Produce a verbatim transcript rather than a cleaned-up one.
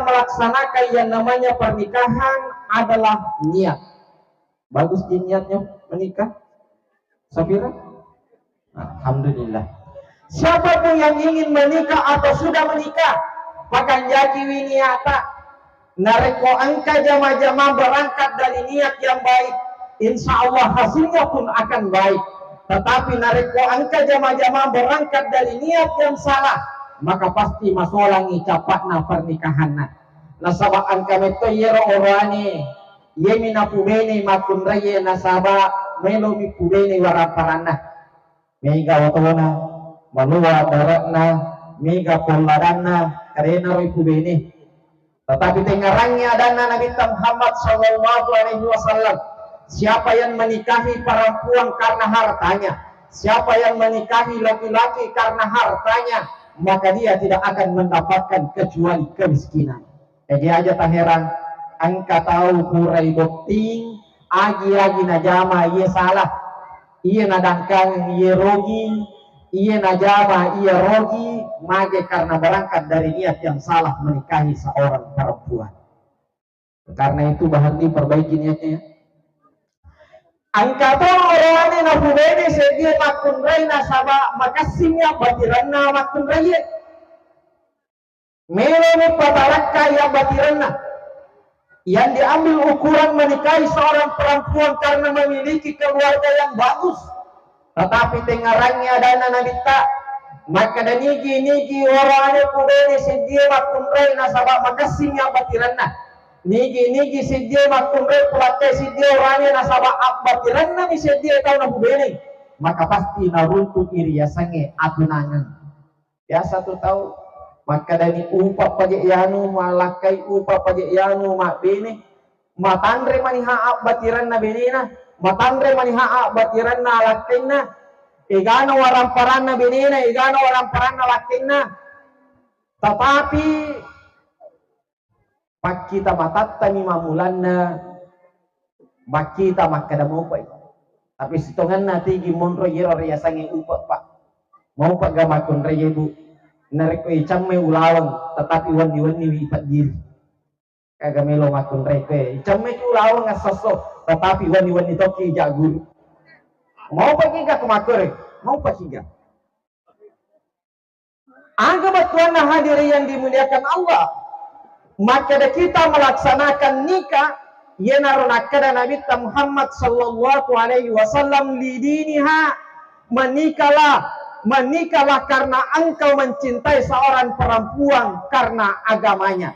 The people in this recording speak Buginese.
melaksanakan yang namanya pernikahan adalah niat. Bagus di niatnya menikah? Safira? Alhamdulillah. Siapapun yang ingin menikah atau sudah menikah, pakanjakiwi niata. Narekko engka jama-jama berangkat dari niat yang baik, insya Allah hasilnya pun akan baik. Tetapi narekko engka jama-jama berangkat dari niat yang salah, maka pasti masolangi capakna pernikahanna. Nasaba engka metto iyaro oroane, iyemi napubene makkunraie nasaba melomi pubene waramparanna. Mega otona, maloa dare'na, mega polladanna, kadenaro ipubene. Tetapi tengngerangngi adanna Nabitta Muhammad sallallahu alaihi wasallam, siapa yang menikahi perempuan karena hartanya, siapa yang menikahi laki-laki karena hartanya, maka dia tidak akan mendapatkan kecuali kemiskinan. Jadi aja taherang, engka tau purai botting, agi-agi najama iye salah, iye nadangkangeng iye rogi, iye najama iye rogi, mage karena berangkat dari niat yang salah menikahi seorang perempuan. Karena itu, Bahardi, perbaiki niatnya, ya. Engka to oroane napubene seddie makkunrai nasaba makessing abbatirenna makkunraie. Melomi patarakkai abbatirenna. Yang diambil ukuran menikahi seorang perempuan karena memiliki keluarga yang bagus. Tetapi tengngerangngi adanna Nabitta, makkeda nigi-nigi oroane pubene seddie makkunrai nasaba makessing abbatirenna. Nigi-nigi seddie makkunrai pulakkai seddie oroane nasaba abbatirennami seddie tau napubene, maka pasti naruntu'i riasengnge atunangang. Biasa tu tau makkedani, "Upa paje yanu malakkai, upa paje yanu mabbene." Matanre maniha abbatirenna benena, matanre maniha abbatirenna alakkainna, egana waramparanna benena, egana waramparanna alakkainna. Tetapi pakkita matattami mammulanna, makkita makkeda maupai. Tapi sitongenna tigi monro iyaro riasengnge upa, Pak. Maupa ga makkunraie, Bu? Narekko icammai ulaweng, tetapi wenni-wenniwi ipeddiri. Kaga melo makkunrai koe. Icammeki ulaweng assesso, tetapi wenni-wenni tokki ija guru. Maupaki ga ko makkore? Maupaki ga? Aga bettuanna hadirin yang dimuliakan Allah? Makkeda kita melaksanakan nikah, iyanaro nakkeda Nabitta Muhammad sallallahu alaihi wasallam, "Lidiniha, menikahlah, menikahlah karena engkau mencintai seorang perempuan karena agamanya."